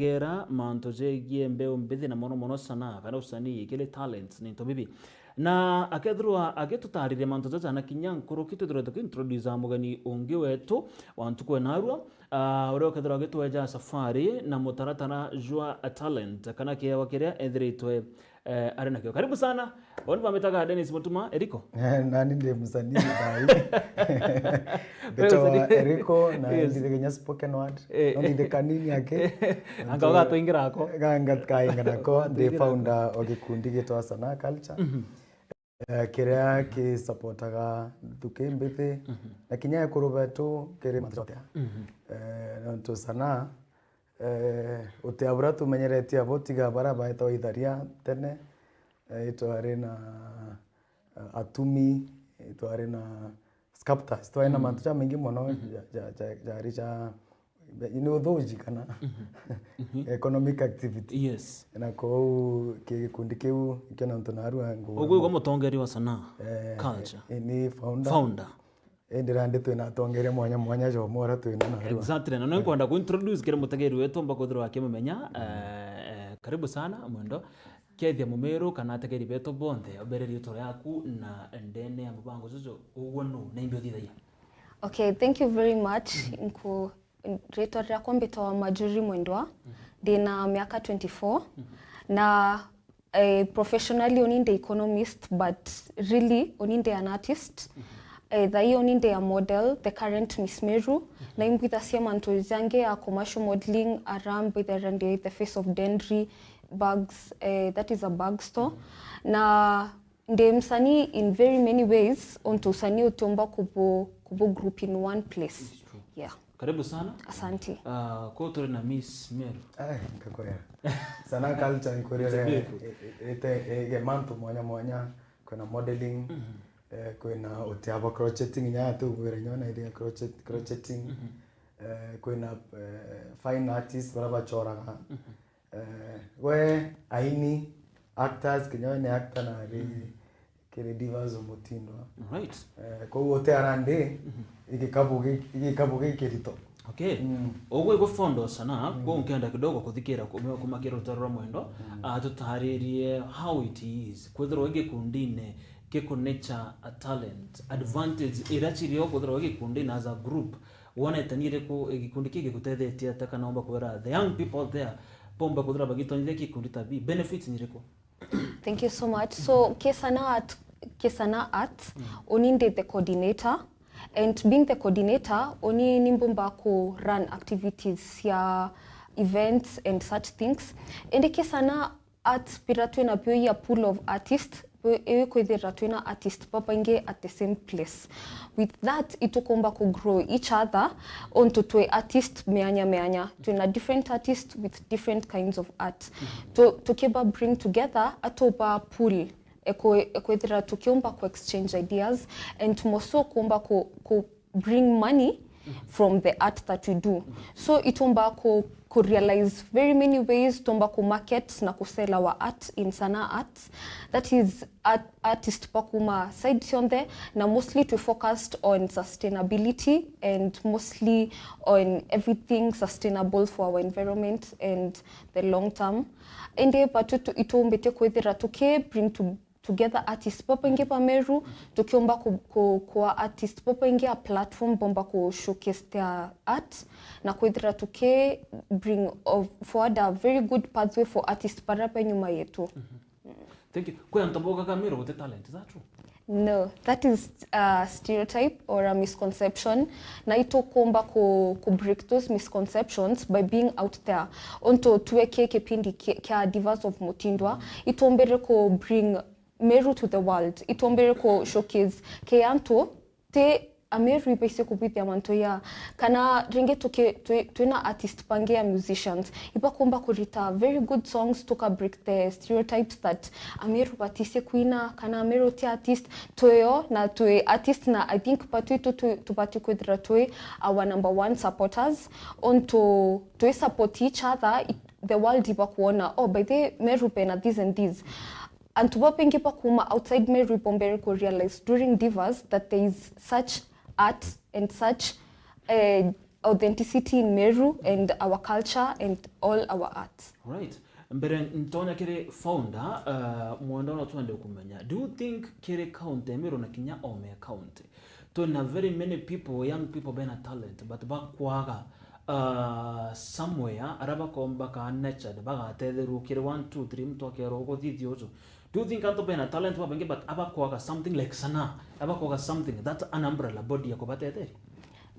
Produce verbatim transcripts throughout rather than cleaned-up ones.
gutugera mantu jegie mbeu mbithi na mono mono sanaa kana usanii ikiri talents ni into bibi. Na akethirwa agitutariria mantu jaja na kinya nkuruki, twithirwe tuki introduce mugeni ungi wetu wa ntuku ya narua, ah, uria ukethirwa agitweja safari na mutaratara jwa talent kana kiewa kiria ethiritwe eh, ari nakio. Karibu sana. Boni bamitaga Dennis Mutuma, Eriko. Nani ndi musanii thaa ii. Mbitawa Eriko, na yes, ndithikagia spoken word. Eh, no ndithe kanini aki. Anga ugatwingira ako. Ganga kainga nako, ndi founder o gikundi gitwa Sanaa Culture. Mhm. Eh, kiria ki supportaga thuki mbithi. Mhm. Na kinya ekuru betu kiri mantu jote. Mhm. Eh, nontu sanaa Eh, utia buria tumenyeretie abo, tiga baria baetagwa itharia tene, eh, itwari na, eh, atumi, itwari na sculptors, itwari na mantu jamaingi mono ja, ja, ja, jari ja, ni uthuji kana economic activity. Yes. Na kou ki gikundi kiu, kio nontu narua ngu- Uguo igwe mutongeria wa sanaa, eh, culture. Eh, ni founder. Founder. Indi nandi twina atongeria mwanya mwanya jomo uria twina narua. Exactly. Na nonkwenda ku introduce kiri mutegeri wetu omba kwithirwa akimumenya. Eh, eh, karibu sana, Mwendo. Kethia Mumiru kana ategeri betu bonthe, obere riitwa riaku na ndene ya mubango juju, ugwe nu, na imbi uthithagia? Okay, thank you very much. Nku-, ritwa riakwa mbitwa Marjorie Mwendwa. Ndina miaka twenty-four. Na Eh, professionally, uni ndi economist, but really, uni ndi an artist. Eh, thaii uni ndi a model, the current Miss Meru. Na imbwithagia mantu jangi ya commercial modeling, ara mbwithira ndi the face of Denri bags, eh, that is a bag store. Na ndi msanii in very many ways, ontu usanii utiumba kubu, kubu group in one place. It's true. Yeah. Karibu sana. Asante. Ah, ko turi na Miss Meru. Eh, nkakwira. Sanaa Culture nkurire. It's a beautiful. Ite, ige mantu mwanya mwanya, kwina modeling, eh, kwina utiaba crocheting, nya tu gwira nyona ithia crochet-, crocheting. Eh, kwina, eh, fine artists, bara bachoraga. Eh, we aini, actors, kinya we ni actor na ari kiri Divas Omutindwa. Right. Eh, kou uti arandi, igikabu gi-, igikabu gikirito. Okay. Mm. Ugwe igwe founder sana, mm, kwa nkenda kidogo kuthikira kuma, kumakira rutaro rwa Mwendo, mm, atutaririe how it is kwithirwa igikundine, giku nurture a talent, advantage iria cirio kwithirwa igikundine as a group. Wonete ni iriku, gikundi kii gigutethetie atia kana omba kwira the young people there, bomba kwithirwa bagitonyithia gikundi ta bi, benefits ni iriku? Thank you so much. So, Kesana Art, Kesana Art, mm, uni ndi the coordinator. And being the coordinator, uni ni mbumba ku run activities ya events and such things. Indi Kesana Art, pira twina pio ya pool of artists, ikwithira twina artist babaingi at the same place. With that, itukumba ku grow each other onto twi artist meanya meanya. Twina different artists with different kinds of art. Tu-, tukiba bring together, atuba pool ekwe-, ekwithira tukiumba ku exchange ideas and moso kumba ku, ku bring money from the art that we do. So itumba ku, ku realize very many ways tumba ku market na ku sell our art in Sanaa Arts. That is art, artist pa kuma side cionthe, na mostly we focused on sustainability and mostly on everything sustainable for our environment and the long term. Indi patu itumbite kwithira tuki bring to together artists babaingi ba Meru, tukiumba ku, ku, kwa artist babaingi a platform bomba ku showcase their art, na kwithira tuki bring of, forward a very good pathway for artist bara be nyuma yetu. Thank you. Kwi antu bogaga Meru guti talent, is that true? No, that is a stereotype or a misconception. Na itukumba ku, ku break those misconceptions by being out there. Onto tuwe ki kipindi ki, kia Divas of Mutindwa, itumbire ku bring Meru to the world. Itumbire ku showcase ke antu ti a Meru ibaise kubwithia mantu ya. Kana ringi tuki-, twi-, twina artist bangi ya musicians. Ibakumba kurita very good songs, tuka break the stereotypes that a Meru batise kwina, kana a Meru ti artist. Twio na twi artist, na I think patu itu tu-, tubati kwithira twi our number one supporters. Onto twi support each other, it, the world ibakuona, oh, by the way, Meru bena this and this. Antu babaingi bakuma outside Meru ibombere ku realize during Divas that there is such art and such, eh, authenticity in Meru and our culture and all our arts. Right. Mbere ntonya kiri founder, uh, mwenda no twende kumenya, do you think kiri county ya Meru na kinya ome county, twina very many people, young people bena talent, but bakwaga uh, somewhere ara bakomba ka nurtured, bagatetherwa kiri one, two, three, muntu akerwa uguthithia uju? Do you think antu bena talent babaingi but abakwaga something like sanaa, abakwaga something that an umbrella body ya kubatetheria?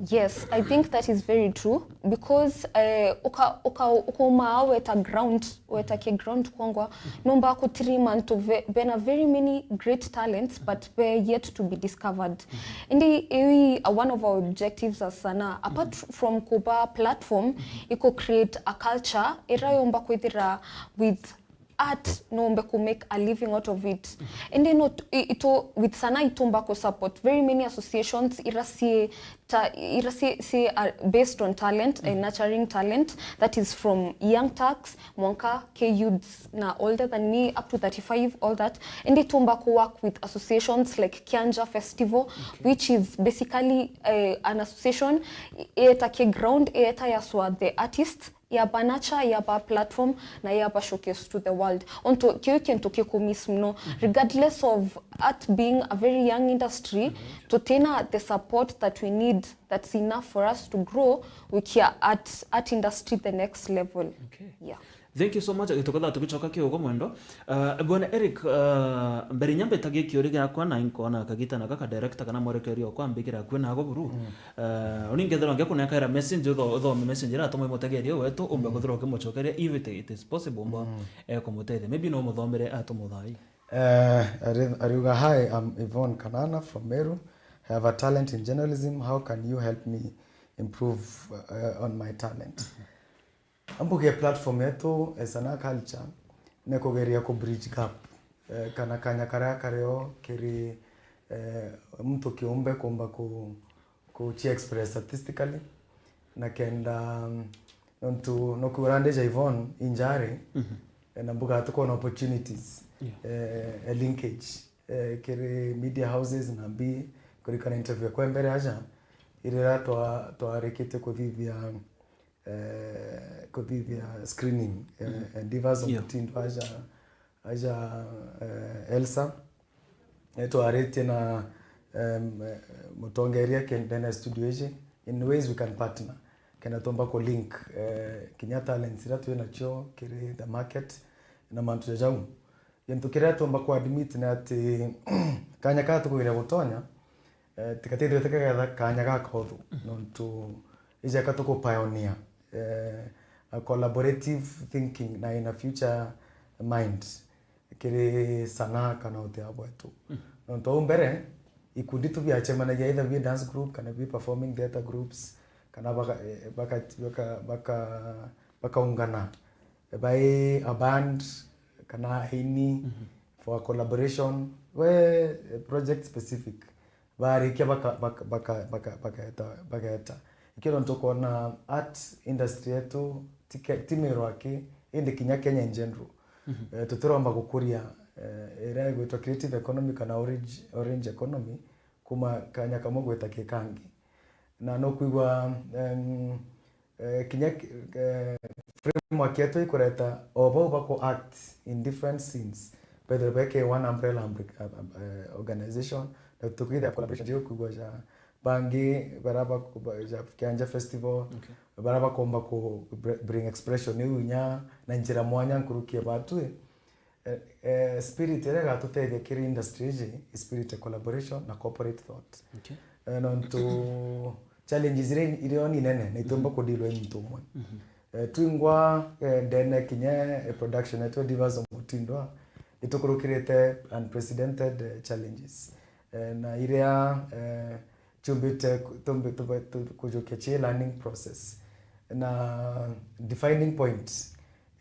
Yes, I think that is very true because uh, uka uka ukoma weta ground, weta ke ground kwangwa, nomba kutirima antu ve- bena very many great talents but ve yet to be discovered. Indi iwi a one of our objectives as sanaa, apart from kuba platform, iko create a culture ira yomba kwithira with art nombe ku make a living out of it. Indi no t- i- ito with sanaa itumba ku support very many associations ira sie ta ira sie, sie are based on talent and nurturing talent, that is from young tax mwanka ke youths na older than me up to thirty-five, all that. Indi tumba ku work with associations like Kianja Festival, which is basically uh, an association eta ke ground eta yaswa the artist, yaba nurture, yaba platform na yaba showcase to the world. Onto kiu kintu kikumiss muno, regardless of art being a very young industry, tutina the support that we need that's enough for us to grow wikia art, art industry the next level. Okay. Yeah. Thank you so much. Tuketha tugicoka kiugo mwendo. Uh, bwana Eric, uh, mbere nyambe tagie kiuri giakwa na inkona kagita na gaka director kana mwerekeria okwa mbikira kwina ago buru. Uh, uningethera nge kunekaira message utho- uthome message ira atuma mutegeria wetu umbe kuthira ukimucokeria if it, it is possible mbo eh, kumutethia. Maybe no muthomere atumuthai. Uh, ari- ariuga, "Hi, I'm Yvonne Kanana from Meru. I have a talent in journalism. How can you help me improve uh, on my talent?" Ambuge platform yetu as an culture ni kugeria ku bridge gap, eh, kana kanya karia kario kiri eh, muntu kiumbe kumba ku ku chi express artistically, na kenda mm, nontu no kwigua ndi ja Yvonne injari, eh, na mbuga tukwona opportunities, eh, a linkage eh, kiri media houses na mbi kurikana interview kwa mbere aja irira twa twarikitie kuthithia eh, kuthithia screening eh, eh, Divas of Yeah. Mutindo aja aja eh, Elsa. Eh, twaritie na em, eh, mutongeria ke- ndene ya studio iji in ways we can partner kenda tumba ku link eh, kinya talents ira twi nacio kiri the market na mantu ja jau. Gintu kiria tumba ku admit ni ati kanya kaa tukugeria gutonya eh, tikatithirite kagetha kanya gaka uthu nontu ijeka tuku pioneer eh, a collaborative thinking na in a future mind kiri sanaa kana utia bwetu. Nontu au mbere ikundi tu biacemanagia either bi dance group kana bi performing theatre groups kana baka eh, baka baka baka bakaungana by a band kana aini for a collaboration we eh, project specific barikia baka baka baka baka baketa baketa ikio nontu ukona art industry yetu ti Ke- ti Meru aki indi kinya Kenya in general eh, tutiromba gukuria eh, iria igwitwa creative economy kana orange, orange economy kuma kanya kamwe gwita ki kangi na no kwigua em, eh, kinya eh, framework yetu ikureta o bau baku act in different scenes bethire beke one umbrella umbre- uh, uh, organization na tukithia collaboration jio kwigua ja bangi bara ba- ba- ja Kianja Festival Okay. bara bakomba ku br- bring expression iu inya na njira mwanya nkurukie batwi eh, eh, spirit iria igatutethia kiri industry iji i spirit ya collaboration na corporate thought Okay. Eh, nontu challenges iria irio ni nene na itumba kudilwa i muntu umwe eh, twingwa eh, ndene kinya eh, production yetu Divas of Mutindo nitukurukirite unprecedented eh, challenges eh, na iria eh, ciumbite ku- tumbi- tumbi- tu- kujukia ci learning process na defining point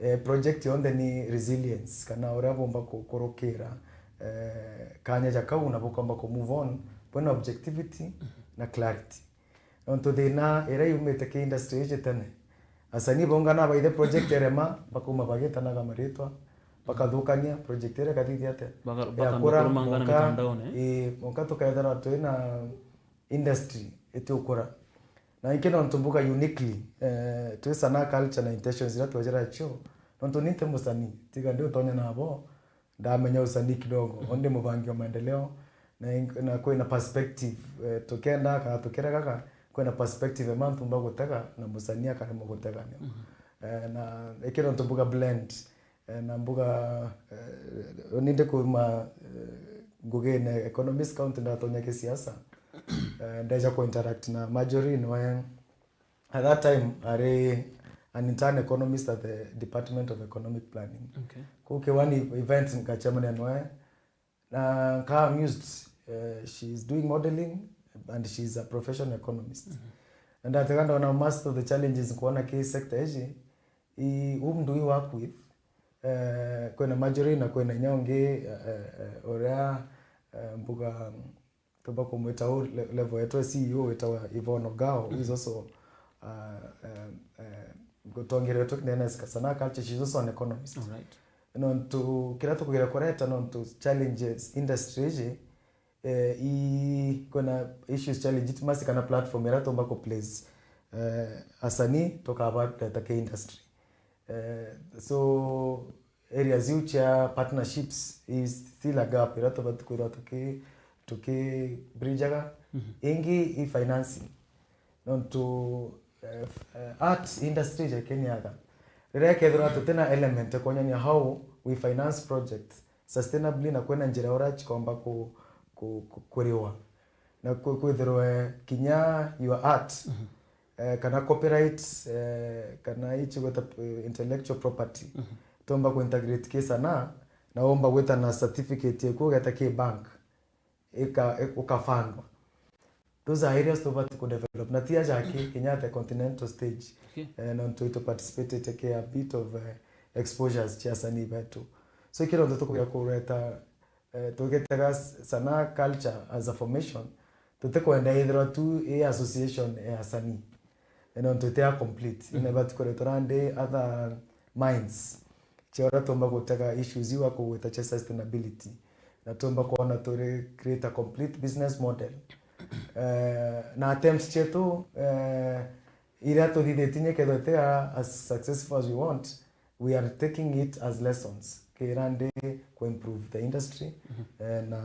eh, project yonthe ni resilience kana uria bumba kukurukira eh, kanya ja kau na bukomba ku move on bwina objectivity na clarity nontu thina iria yumite ki industry iji tene asanii baungana baithe project erema bakauma bagitanaga maritwa bakathukania project iria ikathithia atia Baka- ya bakamba kura kurumangana monka- mitandaone. Ii, monka tukethirwa twina industry itiukura Na inki nontu mbuga uniquely, eh, twi sana culture na intentions iria twejera cio, nontu ni nti musanii, tiga ndi utonya nabo, ndamenya usanii kidogo, o ndi mubangi wa maendeleo, na, na kwina perspective, eh, tukenda kana tukiregaga, kwina perspective ya mantu mba gutega, na musanii akaremwa gutega nio. Eh, na ikiro ntu mbuga blend, eh, na mbuga, eh, ni ndi kuma, eh, ngugine economist county ndatonya kisiasa, eh, ndeja ku interact na Marjorie noe, at that time, ari an intern economist at the Department of Economic Planning. Okay. Ku kiwani event nkacemania noe, na nka amused, eh, she is doing modeling and she is a professional economist. And atega ndona most of the challenges nkuona ki sector iji, i, whom do we work with? Eh, kwina Marjorie na kwina inya ungi, eh, eh, uria, eh, mbuga, tumba kumwita u le-, level yetu ya C E O witawa Yvonne Ogao, who is also, uh, um, uh, gutongeretwe kinene sana culture, she's also an economist. All right. Nontu kiria tukugeria kureta nontu challenges industry iji, eh, i, kwina issues cha legitimacy kana platform iria tumba ku place, eh, asanii tukabareta ki industry. Eh, so areas iu cia partnerships is still a gap iria tubati kwithirwa tuki, tuki bridgeaga. Ingi i financing. Nontu, eh, eh, art industry ja Kenya riria ikethirwa tutina element ya kuonyania how we finance projects sustainably na kwina njira uria cikomba ku, ku, ku, kuriwa. Na kwi-, kwithirwe kinya your art, eh, kana copyright, eh, kana ichi gwita, eh, intellectual property, tomba ku integrate ki sanaa, na womba gwita na certificate yaku ugeta ki bank, ika-, ik-, ukafundwa. Those are areas tubati ku develop. Na ti aja aki, kinya at the continental stage, okay, eh, nontu itu participate ki a bit of, eh, exposures cia asanii betu. So, kiro ntu tukuya kureta, eh, tugitega s-, sanaa culture as a formation, tutikwenda ithirwa tu i association ya asanii. Eh, nontu iti a complete. Ina ibati kuretwa nandi other minds cia uria tumba gutega issues iu akugwita cia sustainability. Na tumba kwona turi create a complete business model. Eh, na attempts cietu, eh, iria tuthithitie inya kethwa iti a-, as successful as we want, we are taking it as lessons. Kira ndi ku improve the industry, eh, na,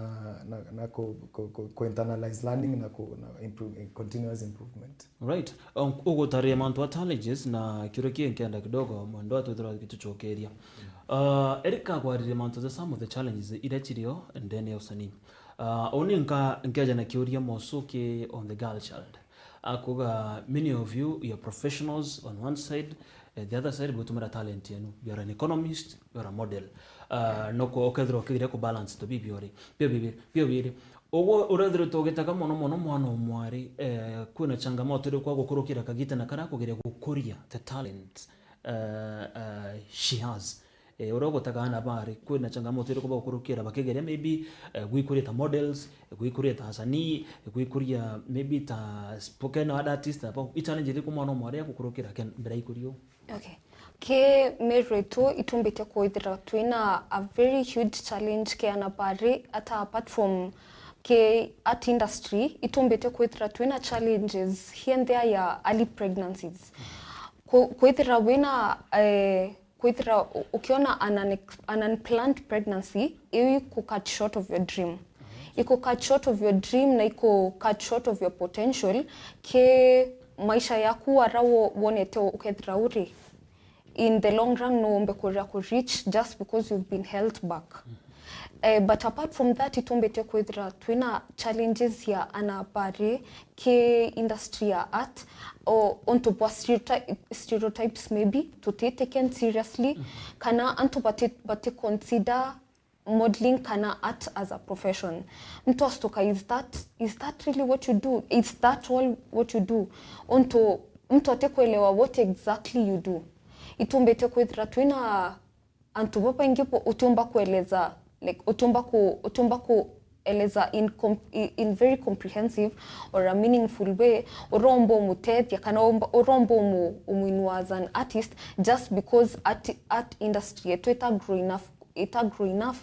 na, na ku, ku, ku, ku internalize learning na ku, na improve, continuous improvement. Right. Um, ugutariria mantu a challenges na kiuria kii nkenda kidogo mwendwa twithirwa gitucokeria. Uh, Eric akwaririe mantu ja some of the challenges iria cirio ndene ya usanii. Uh, uni nka-, nkeja na kiuria mosu ki on the girl child. Akuga, many of you, you're professionals on one side, eh, the other side, bwitumira talent yenu. You're an economist, you're a model. Uh, no ku-, ukethirwa ukigeria ku balance to be biori. Bio bibiri, bio bibiri. Uguo urethiritwe ugitega mono mono mwana umwari, eh, kwina changamoto iriku gukurukira kagita na karia kugeria gukuria the talent, eh, eh, she has. Eh, uria ugutaga aana bari, kwina changamoto iriku bagukurukira bakigeria maybe, eh, gwikuria ta models, gwikuria ta asanii, gwikuria maybe ta spoken word artist, na ba-, i challenge iriku mwana umwari agukurukira ken-, mbere ya ikuria uu? Okay. Ki Meru itu itumbite kwithira twina a very huge challenge ki aana bari, ata apart from ki art industry, itumbite kwithira twina challenges hienthea ya early pregnancies. Ku-, kwithira wina, eh, kwithira u-, ukiona an, an, an unplanned pregnancy, iu iku cut short of your dream. Iku cut short of your dream na iku cut short of your potential, ki maisha yaku ara wo-, wonete ukethira uri in the long run no umbe kuria ku reach just because you've been held back. Eh, but apart from that, itumbite kwithira twina challenges ya aana bari ki industry ya art, o untu bwa stereoty-, stereotypes maybe, tuti taken seriously, kana antu bati, bati consider modeling kana art as a profession. Muntu astuka, is that, is that really what you do? Is that all what you do? Untu muntu atikwelewa what exactly you do. Itumbite kwithira twina antu babaingi bo utiumba kueleza, like, utiumba ku-, utiumba kueleza in com-, i-, in very comprehensive or a meaningful way, uromba umutethia kana umba-, uromba umu-, umwinua as an artist just because art, art industry yetu ita grow enough, ita grow enough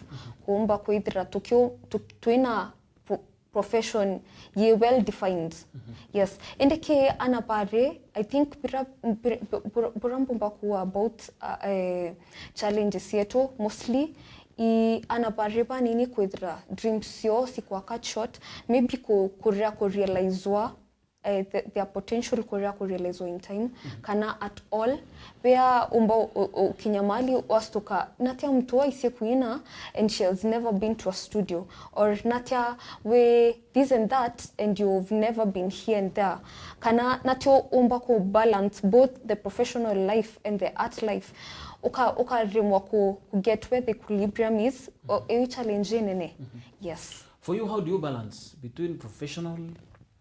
kuumba kwithira tukiu-, tu-, twina pu-, profession ye well defined. Yes. Indi ki ana bari, I think bira, bira, bura, bura mbumba kuuga about, uh, eh, challenges yetu mostly i ana bari banini kwithira dreams cio cikwa cut short, maybe ku, kuria ku realizewa, eh, the, their potential kuria ku realizewa in time, kana at all. Wea umba u, u, ukinya mali wastuka, natia mtu wa isie kuina and she has never been to a studio, or natia we this and that and you've never been here and there. Kana natio umba ku balance both the professional life and the art life. Uka, ukaremwa ku, ku get where the equilibrium is, o, iu challenge nene. Yes. For you, how do you balance between professional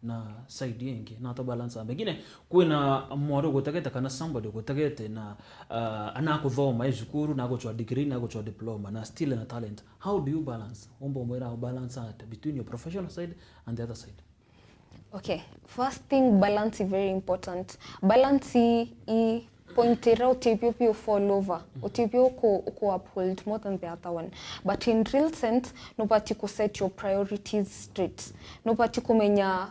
na side ingi? Na to balance ambe. Ngine, kwina mwaru gutegete kana somebody gutegete na, uh, anakuthoma e cukuru, naguchwa degree, naguchwa diploma, na still na talent. How do you balance? Umba umwira how balance at between your professional side and the other side? Okay, first thing, balance is very important. Balance i, i point ira utibio bio fall over, utibio uku, uku uphold more than the other one. But in real sense, nubati ku set your priorities straight. Nubati kumenya,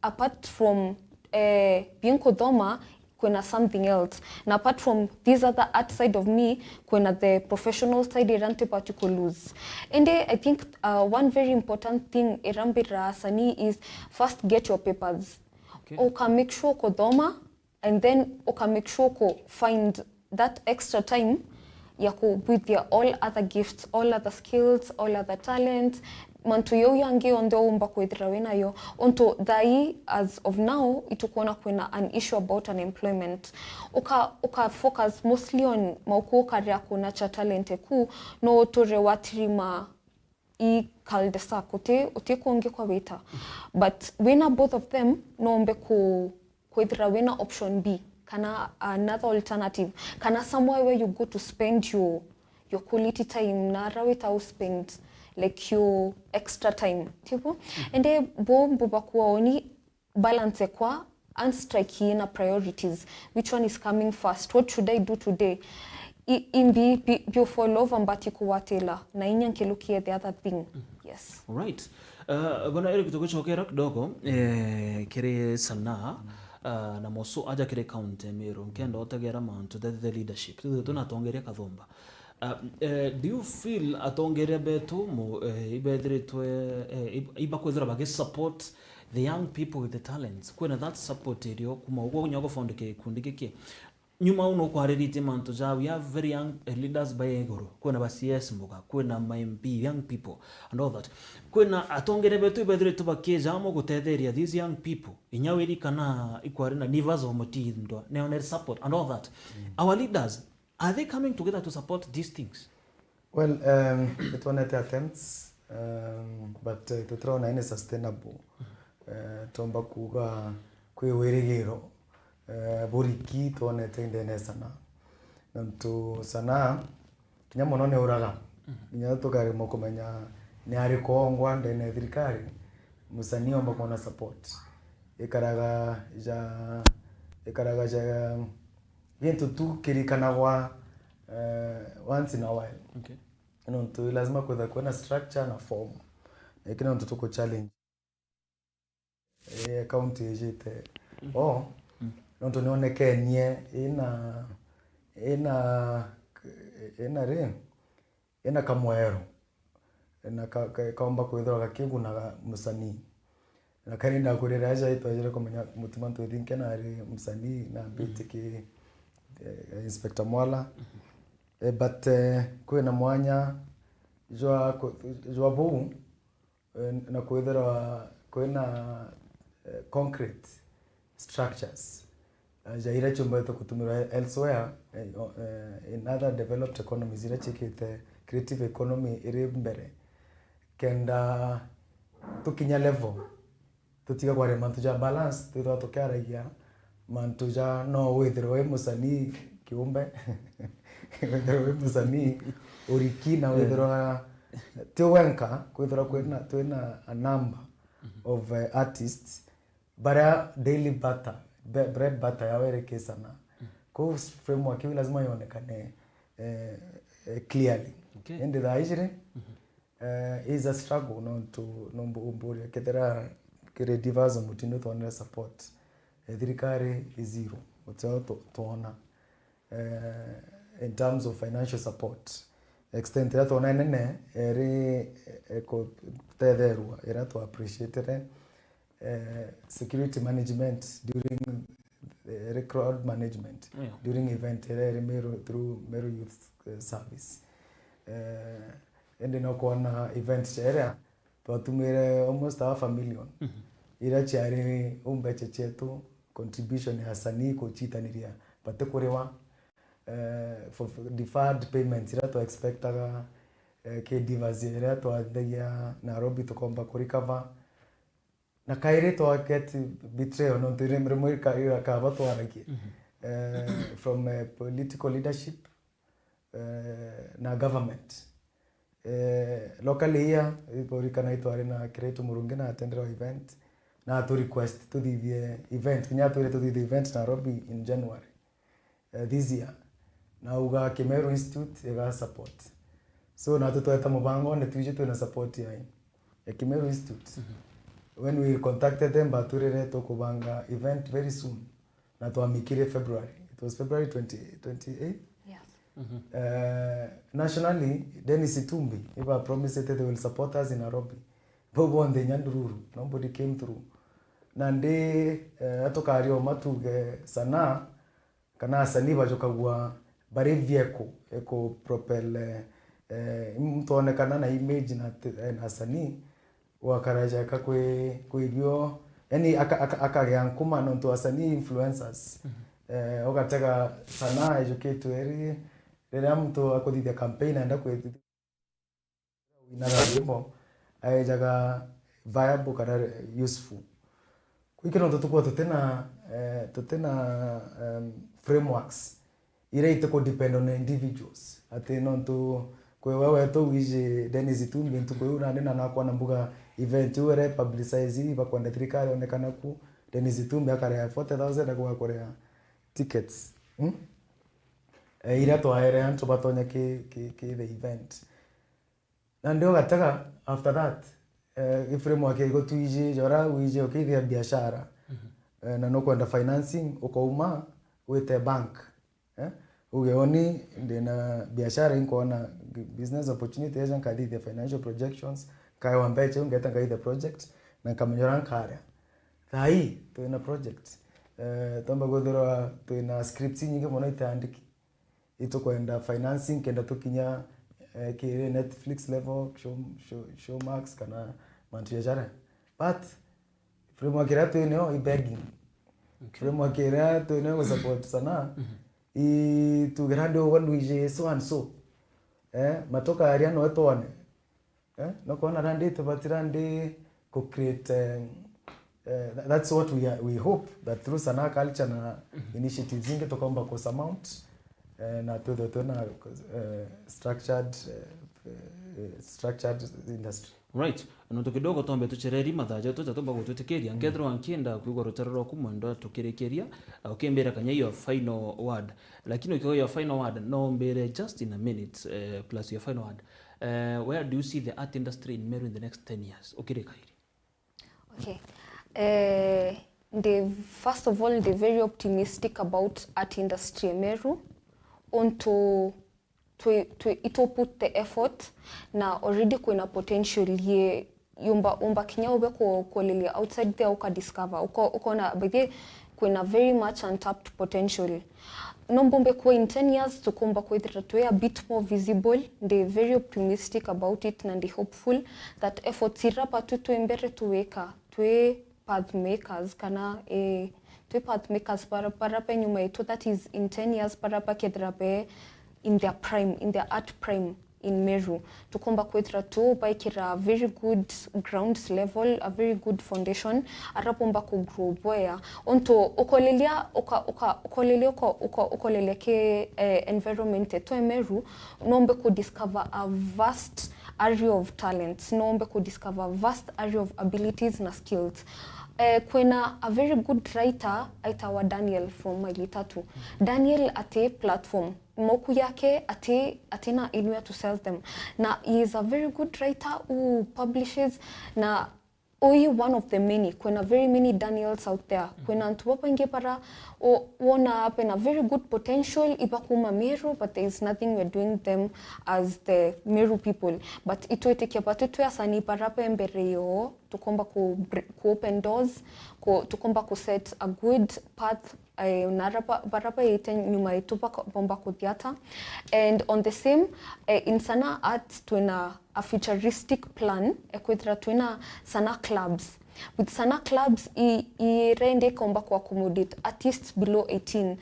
apart from, eh, binkuthoma, kwina something else. Na apart from this other art side of me, kwina the professional side ira ntibati ku lose. Indi I think, uh, one very important thing ira mbira asanii is first get your papers. Okay. Uka make sure kuthoma, and then uka make sure ku find that extra time ya kubwithia all other gifts, all other skills, all other talents, mantu yau yangi yonthe umba kwithira winayo. Untu thai, as of now, itukwona kwina an issue about unemployment. Uka, uka focus mostly on mauku ukaria kuna cha talent eku, no uture watirima i cul-de-sac, uti, uti kungi kwa wita. But wina both of them, no umbe ku, kwithira wina option B, kana another alternative, kana somewhere where you go to spend your, your quality time, na ara wita u spend, like, your extra time. Tibu? Indi bo mbuba kuwa oni balance kwa and strike na priorities. Which one is coming first? What should I do today? I, imbi bi, bi fall over mbati kuwatila na inya nkilukie the other thing. Yes. All right. Uh, bwana Eric, tugucokera kidogo, eh, kiri sanaa, uh, na moso aja kiri county Meru, nkenda utegera mantu the, the leadership. Tuthe tunatongeria kathumba. Uh, uh, do you feel atongeria betu mu, uh, ibethiritwe, uh, ib-, ibakwithira bagi support the young people with the talents? Kwina that support irio kuma uguo nyogo found gikundi giki? Nyuma unu kwariritie mantu ja, we have very young, eh, leaders by iguru. Kwina ba C S mbuga, kwina ma M P, young people, and all that. Kwina atongeria betu ibethiritwe bakija amo gutetheria these young people. Inya wiri kana ikwari na Nivas Omotindwa, neonere support and all that. Our leaders, are they coming together to support these things? Well, um, nitwonete attempts, um, but, uh, tutirona any sustainable. Uh, twomba kuuga kwi wirigiro, uh, buriki twonete ndene sana. Nontu sana, kinya mono ni uraga. Kinya tukaremwa kumenya ni ari kongwa ndene ya thirikari, musanii omba kwona support. Ikaraga ja, ikaraga ja, gintu tu kirikanagwa, eh, once in a while. Okay. Nontu lazima kwitha kwina structure na form. Na iki nontu tuku challenge. Eh, county ijite. Oh. Nontu nionekenie ina, ina, ina ri, ina kamwero. Na ka, ka, kaomba kwithirwa gakigunaga musanii. Na kari ndakurira aja itwajire kumenya mutima ntwithinke nari musanii na mbiti ki, eh, Inspector Mwala. Eh, but, eh, kwina mwanya jwa ku-, jwa buu, eh, na kwithirwa kwina, eh, concrete structures, eh, ja iria ciumbaite kutumirwa elsewhere, eh, o-, eh, in other developed economies iria ciikite creative economy iri mbere, kenda tukinya level tutiga kwaria mantu ja balance, twithirwa tukiaragia mantu ja no withirwe wi musanii kiumbe, withirwe wi musanii uriki, na withirwa ti wenka, kwithirwa kwina, twina a number of, eh, artists baria daily butter, be-, bread butter yao iri ki sana. Kou framework iu lazima yonekane, eh, eh, clearly. Okay. Indi thaa iji ri, Eh, is a struggle, nontu nombu-, umburia kethira kiri Divas o mutindo twonere support. Eh, thirikari i zero, utio tu-, twona. Eh, in terms of financial support, extent iria twona inene eri, eh, kutetherua, iria twa appreciated, eh, security management during, eh, crowd management, yeah, during event iria iri Meru, through Meru Youth, eh, Service. Eh, indi no kwona event cia iria twatumire almost half a million, mhm, iria ciari u mbeca cietu, contribution ya asanii kucitaniria batikuriwa, eh, for, for deferred payments iria twa expectaga, eh, ki Divas iria twathithagia Nairobi tukomba ku recover. Na kairi twa get betrayal, nontu rimwe, rimwe ika-, ikaba twaragie, mhm, eh, from, eh, political leadership, eh, na government. Eh, locally here, ikurikana itwari na Kiraitu Murungi na atendera event, na atu request tuthithie event, kinya atwire tuthithie event Nairobi in January, eh, this year, na auga Kimeru Institute iga support. So, natu tweta mubangone twiji twina support ya, ya Kimeru Institute. Mhm. When we contacted them, batwirire tukubanga event very soon, na twamikirie February. It was February twenty, twenty-eighth. Yes. Mhm. Eh, nationally, Dennis Itumbi, iba promised they will support us in Nairobi. Bau bonthe inya ndururu, nobody came through. Nandi, eh, atukaria uma tuge sanaa, kana asanii bajukagua bari vehicle iku propel, eh, eh, muntu onekana na image na t-, eh, na asanii, wakaraja aka kwi, kwi bio, yani aka-, aka-, akagea nkuma nontu asanii influencers. Mhm. Eh, ugatega sanaa ijukitwe iri, riria muntu akuthithia campaign aenda kwithithia winaga rwimbo, aejaga viable kana useful. Kwiki nontu tukuwa tutina, eh, tutina, em, frameworks iria itiku depend on individuals. Ati nontu kwi we wetu wiji Dennis Itumbi, ntuku iu nandi na nakwa na mbuga event iu ere publicize, ibakwenda thirikari onekana ku, Dennis Itumbi akareha forty thousand akuga kureha tickets. Hmm? Eh, iria twaere antu batonya ki, ki, ki the event. Nandi ugatega, after that, eh, i framework igo twiji, jora wiji ukithia biashara, mhm, eh, na nukwenda financing, ukauma wite bank, eh? Uge, "Oni ndina biashara, inkwona business opportunity, eja nkathithia financial projections, nkaewa mbeca iu, ngeta nkaithia project, na nkamenya uria nkaria." Thaa ii, twina project. Eh, twamba kwithirwa twina scripts inyingi mono itaandiki. Itukwenda financing kenda tukinya, eh, kiri Netflix level, show, show, Showmax kana mantu ja jaria. But framework iria twinio i begging. Okay. Framework iria twinio gu support sanaa, mhm, i tugira ndi ugwa ndwiji so and so. Eh, matukaria no twone. Eh, no kwona randi tubatira ndi ku create, eh, eh, tha-, that's what we are, we hope that through sanaa culture na, mhm, initiatives ingi tukomba ku surmount, eh, na twithwe twina, eh, structured, eh, eh, structured industry. Right. Nontu kidogo twambe tucereri mathaa jatu jatumba gutwitikiria. Mm. Nkethirwa nkienda kwigua rutere rwaku mwendwa tukirikiria, eh, ukimbira kanya your final word. Lakini ukiuga your final word, no mbire just in a minute, eh, plus your final word. Eh, where do you see the art industry in Meru in the next ten years? Ukirika iri. Okay. Eh, ndi, first of all, ndi very optimistic about art industry ya Meru. Untu twi, twi, itu put the effort, na already kwina potential ye yumba, umba kinya ube ku-, kulilia outside there, uka discover, uko-, ukona, by the way, kwina very much untapped potential. No mbumbe kuwa in ten years, tukumba kwithira twi a bit more visible. Ndi very optimistic about it, na ndi hopeful that efforts irapa tu twi mbere tuwika, twi path makers, kana, eh, twi path makers para, para pe nyuma yetu, that is in ten years, para bakethira be in their prime, in their art prime in Meru. Tukumba kwithira tu baikira very good ground level, a very good foundation, ara bomba ku grow bwea. Onto ukolelia, uka-, uka-, ukolelia, uko-, uko-, ukolelia ke, eh, environment yetu e Meru, nombe ku discover a vast array of talents, nombe ku discover vast array of abilities na skills. Eh, kwina a very good writer aitawa Daniel from Maili Tatu. Daniel ati platform moku yake ati, atina anywhere to sell them. Na he is a very good writer who publishes, na oi one of the many, kwina very many Daniels out there. Kwina antu babaingi bara o-, wona bena very good potential, iba kuma Meru, but there is nothing we're doing them as the Meru people. But itwitikia batu twi asani bara be mbere yo, tukomba ku br-, ku open doors, ku, tukomba ku set a good path, eh, na araba, baraba ite nyuma yetu baka-, bomba kuthiata. And on the same, eh, in Sanaa Arts twina a futuristic plan, eh, kwithira twina Sanaa clubs. With Sanaa clubs, i, i rende ikomba ku accommodate artists below eighteen.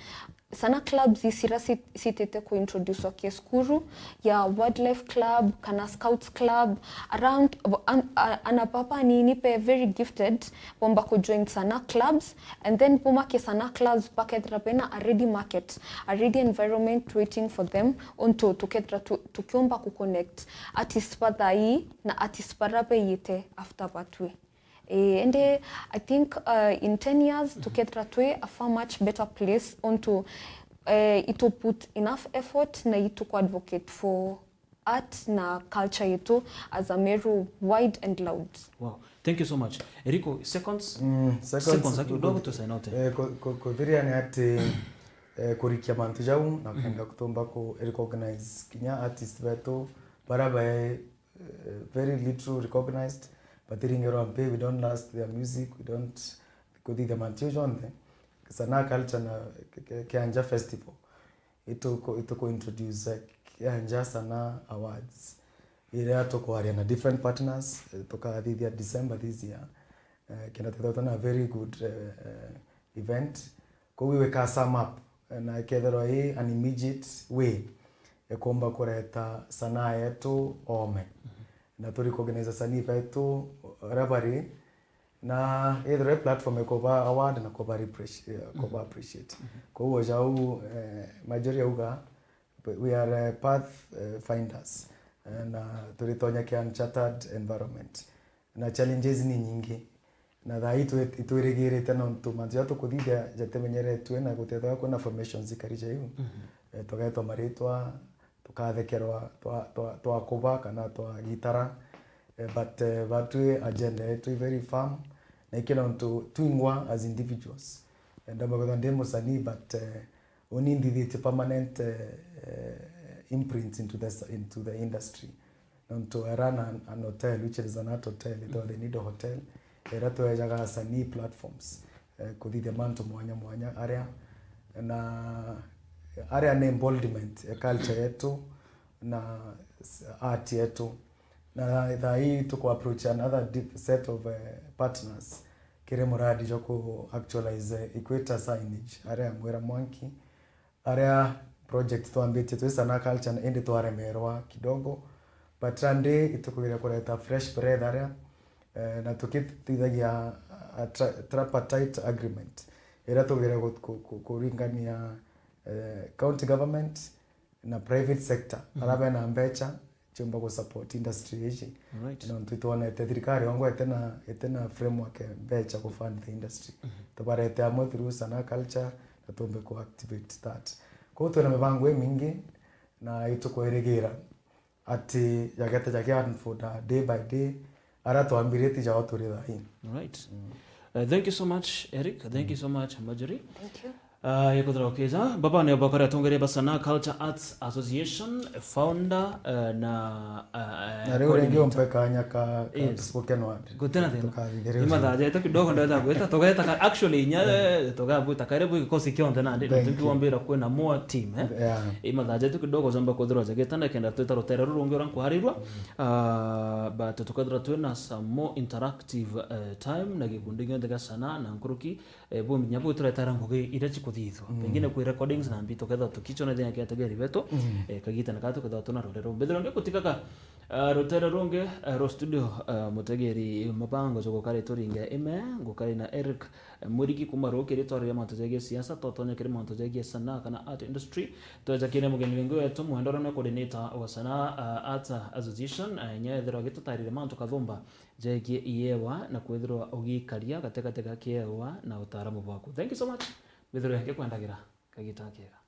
Sanaa clubs isira sit-, sitite ku introduce wa kiskuru ya wildlife club kana scouts club around an, a, ana baba nini be very gifted bomba ku join Sanaa clubs, and then boma ke Sanaa clubs bakethira bena a ready market, a ready environment waiting for them, onto tukethira tu, tukiomba ku connect artists ba thai na artists bara beyite after batwi. Eh, and, eh, I think, uh, in ten years, tukethira twi a far much better place onto, eh, itu put enough effort na itu ku advocate for art na culture yetu as a Meru wide and loud. Wow. Thank you so much. Eriko, seconds? Mm, seconds, seconds, aki kidogo tu sign out, eh. Eh, ku-, ku-, kuthiria ni ati, eh, kurikia mantu jau, na kenda kutumba ku recognize kinya artist betu, bara bae, eh, very little recognized, batiringerwa mpi, we don't last their music, we don't kuthithia mantu jau jonthe. Sanaa culture na ke-, ke-, Kianja Festival. Ituku-, ituku introduce, eh, Kianja Sanaa Awards. Iria tukwaria na different partners, eh, tukathithia December this year. Eh, kenda twithirwa twina very good, eh, eh, event. Koguo we ka sum up, eh, na ikethirwa i an immediate way ya kuomba kureta sanaa yetu oome. Na tu recognize asanii betu aria bari, na ethirwa i platform ya kuba award na kuba appreci-, eh, kuba appreciate. Koguo jau, eh, Marjorie auga, we are, eh, path, eh, finders, eh, na turitonya ki uncharted environment. Na challenges ni nyingi. Na thaa ii twi-, itwirigirite nontu mantu jaria tukuthithia jatimenyeretue na gutethagwa kwina formations ikari ja iu. Eh, tugetwa maritwa, tukathekerwa twa, twa, twakuba kana twagitara. Eh, but, eh, batwi agenda yetu i very firm. Na ikio nontu twingwa as individuals. Eh, ndamba kwithwa ndi musanii, but, eh, uni nthithitie permanent, eh, eh, imprint into the s-, into the industry. Nontu I run an, an hotel, which is an art hotel, itwa The Needle Hotel, iria twejaga asanii platforms, eh, kuthithia mantu mwanya mwanya aria, na aria ni embodiment ya culture yetu na s-, art yetu. Na thaa ii tuku approach another deep set of, eh, partners kiri muradi jwa ku actualize, eh, Equator signage, aria Mwira Mwanki, aria project twambitie twi Sanaa Culture, indi twaremerwa kidogo, but nandi itukugeria kureta fresh breath aria, eh, na tukitithagia a tra-, tripartite agreement, iria tugeria ku-, ku-, ku-, kuringania, eh, county government na private sector, aria bena mbecha, ciumba gu support industry iji. Right. Nontu itwonete thirikari yongwa itena, itena framework ya mbecha gu fund the industry. Tubarete amwe through Sanaa Culture na tumbe ku activate that. Kwou twina mibango imingi na itukwirigira ati jagete jaki unfold day by day, aria twambiritie jao turi thaa ii. Right. Eh, thank you so much, Eric. Thank you so much, Marjorie. Thank you. Ah, ikwithirwa ukija. Baba ni bakari atongeria ba Sanaa Culture Arts Association, founder, eh, na, eh, eh, na riu ringi coordinator. Umpe kanya ka, ka Yes. spoken word. Gutina thina. Tukathithiriria. Imathaa jetu kidogo ndenda gwita, tugeta ka, actually, inya, eh, tugabuta kare bu gikosi kionthe nandi, Thank you. Tukiwambira kwina more team, eh? Yeah. Imathaa jetu kidogo jomba kwithirwa jagita na kenda twita rutere rurungi ura nkwarirwa. Ah, but tukethirwa twina some more interactive, eh, time na gikundi gionthe gia sanaa na nkuruki, eh, buminya bwituretera ngugi iria cikuthithwa. Mm. Pengine kwi recordings na mbi tukethirwa tukichona thina kia ategeri betu, Mm. eh, kagita na katu kethirwa tuna rurero. Mbethirwa ngikutigaga, eh, rutere rungi, eh, rwa studio, eh, mutegeri mabango jogukari turinge ime, ngukari na Eric, eh, Mwirigi kuma Ruki, ritwa ria mantu jegie siasa, totonya kiri mantu jegie sanaa kana art industry. Tweja kiri mugeni wengi wetu, mwendwa na coordinator wa Sanaa, eh, Art Association, eh, nye ethirwa agitutarire mantu kathumba jegie iewa na kwithirwa ugikaria gategati ga kiewa na utaaramu bwaku. Thank you so much. Mbithirwe ngikwendagira kagita kega.